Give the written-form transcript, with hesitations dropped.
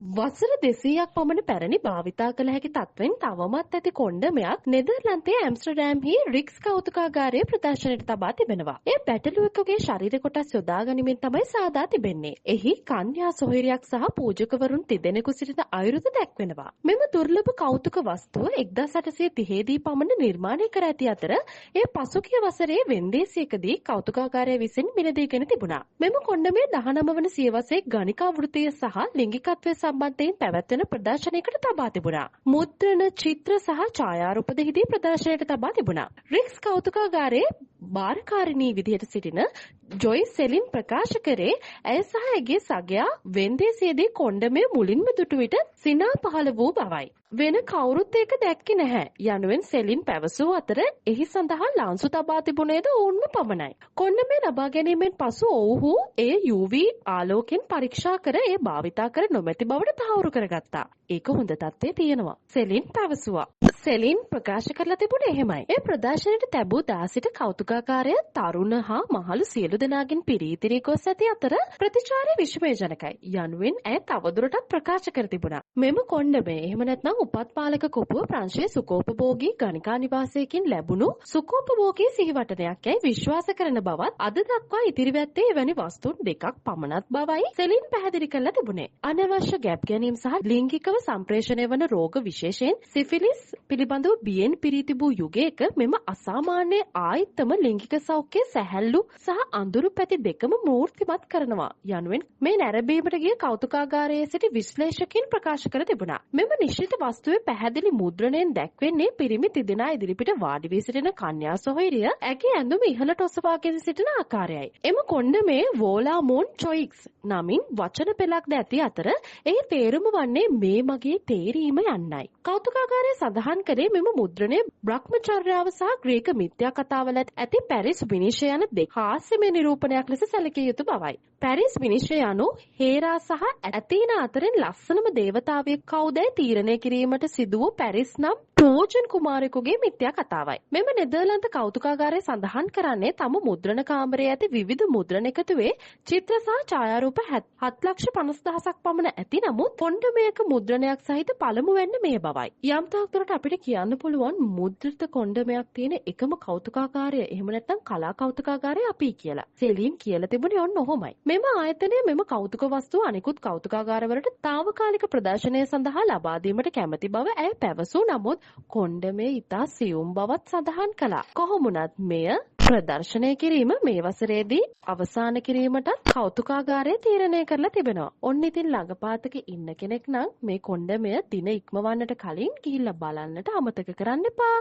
වසර 200ක් පමණ පැරණි භාවිතා කළ හැකි තත්ත්වයෙන් තවමත් ඇති කොණ්ඩමයක් නෙදර්ලන්තයේ ඇම්ස්ටර්ඩෑම්හි රික්ස් කෞතුකාගාරයේ ප්‍රදර්ශනයට තබා තිබෙනවා. එය බැටළුවෙකුගේ ශරීර කොටස් යොදා ගනිමින් තමයි සාදා තිබෙන්නේ. එහි කන්‍යා සොහොයුරියක් සහ පූජකවරුන් තිදෙනෙකු සිටින අයුරුද දැක්වෙනවා. මෙම දුර්ලභ කෞතුක වස්තුව 1830 දී පමණ නිර්මාණය කර ඇති අතර එය පසුගිය වසරේ වෙන්දේසියකදී කෞතුකාගාරය විසින් මිලදීගෙන තිබුණා. මෙම කොණ්ඩමය 19 වන සියවසේ ගණිකා වෘත්තිය සහ ලිංගිකත්වය සම්බන්ධයෙන් පැවැත්වෙන ප්‍රදර්ශනයකට තබා තිබුණා. මුද්‍රණ, චිත්‍ර සහ ඡායාරූප දෙහිදී ප්‍රදර්ශනයට තබා තිබුණා. රික්ස් කෞතුකාගාරයේ භාරකාරිණී විදිහට සිටින ජොයි සෙලින් ප්‍රකාශ කරේ ඇය සහ ඇගේ සගයා වෙන්දේසියේදී කොණ්ඩමය මුලින්ම දුටු විට සිනා පහළ වූ බවයි. වෙන කවුරුත් ඒක දැක්කේ නැහැ යනුවෙන් සෙලින් පැවසූ අතර එහි සඳහා ලන්සු තබා තිබුණේද ඔවුන්ම පමණයි. කොණ්ඩමය ලබා ගැනීමෙන් පසු ඔවුහු එය UV ආලෝකයෙන් පරීක්ෂා කර එය භාවිතා කර නොමැති බවට තහවුරු කරගත්තා. ඒක හොඳ තත්ත්වයේ තියෙනවා. සෙලින් පැවසුවා. සෙලින් ප්‍රකාශ කරලා තිබුණේ එහෙමයි. ඒ ප්‍රදර්ශනයට තැබූ දා සිට කෞතුකාගාරය තරුණ හා මහලු සියලු දෙනාගෙන් පිරී ඉතිරී ගොස් ඇති අතර ප්‍රතිචාරය විස්මයජනකයි යනුවෙන් ඇය තවදුරටත් ප්‍රකාශ කර තිබුණා. මෙම කොණ්ඩමය එහෙම නැත්නම් උපත් පාලක කොපුව ප්‍රංශයේ සුඛෝපභෝගී ගණිකා නිවාසයකින් ලැබුණු සුඛෝපභෝගී සිහිවටනයක් යැයි විශ්වාස කරන බවත් අද දක්වා ඉතිරිව ඇත්තේ එවැනි වස්තුන් දෙකක් පමණක් බවයි සෙලින් පැහැදිලි කරලා තිබුණේ. අනවශ්‍ය ගැප් ගැනීම සහ ලිංගිකව සම්ප්‍රේෂණය වන රෝග විශේෂයෙන් සිෆිලිස් පිළිබඳව බියෙන් පිරී තිබූ යුගයක මෙම අසාමාන්‍ය ආයිත්තම ලිංගික සෞඛ්‍ය සැහැල්ලු සහ අඳුරු පැති දෙකම මූර්තිමත් කරනවා යනුවෙන් මේ නැරඹීමට ගිය කෞතුකාගාරයේ සිටි විශ්ලේෂකයින් ප්‍රකාශ කර තිබුණා. මෙම නිශ්චිත වස්තුවේ පැහැදිලි මුද්‍රණයෙන් දැක්වෙන්නේ පිරිමි තිදෙනා ඉදිරිපිට වාඩි වී සිටින කන්‍යා සොහොයුරිය ඇගේ ඇඳුම ඉහළට ඔසවාගෙන සිටින ආකාරයයි. එම කොණ්ඩමේ වෝලා මෝන් චොයික්ස් නමින් වචන පෙළක්ද ඇති අතර එහි තේරුම වන්නේ මේ මගේ තේරීම යන්නයි. කෞතුකාගාරය සඳහන් කරේ මෙම මුද්‍රණය බ්‍රහ්මචර්යාව සහ ග්‍රීක මිථ්‍යා කතාවල ඇති පැරිස් විනිශ්චය යන දෙක හාස්‍යමය නිරූපණයක් ලෙස සැලකිය යුතු බවයි. පැරිස් විනිශ්චය යනු හේරා සහ ඇතීනා අතරින් ලස්සනම දේවතාවියෙක් කවුදැයි තීරණය කිරීමට සිදු වූ පැරිස් නම් ට්‍රෝජන් කුමාරයෙකුගේ මිථ්‍යා කතාවයි. මෙම නෙදර්ලන්ත කෞතුකාගාරය සඳහන් කරන්නේ තම මුද්‍රණ කාමරයේ ඇති විවිධ මුද්‍රණ එකතුවේ චිත්‍ර සහ ඡායාරූප 7,50,000ක් පමණ ඇති නමුත් කොණ්ඩමයක මුද්‍රණයක් සහිත පළමුවැන්න මේ බවයි. යම් තාක් දුරට අපිට කියන්න පුළුවන් මුද්‍රිත කොණ්ඩමයක් තියෙන එකම කෞතුකාගාරය එහෙම නැත්නම් කලා කෞතුකාගාරය අපි කියලා. සෙලීන් කියලා තිබුණේ ඔන්න ඔහොමයි. මෙම ආයතනය මෙම කෞතුක වස්තුව අනිකුත් කෞතුකාගාරවලට තාවකාලික ප්‍රදර්ශනය සඳහා ලබා දීමට කැමැති බව ඇය පැවසූ නමුත් කොණ්ඩමය ඉතා සියුම් බවත් සඳහන් කළා. කොහොමුණත් මෙය ප්‍රදර්ශනය කිරීම මේ වසරේදී අවසන් කිරීමටත් කෞතුකාගාරය තීරණය කරලා තිබෙනවා. ඔන්න ඉතින් ළඟපාතක ඉන්න කෙනෙක් නම් මේ කොණ්ඩමය දින ඉක්මවන්නට කලින් ගිහිල්ලා බලන්නට අමතක කරන්න එපා.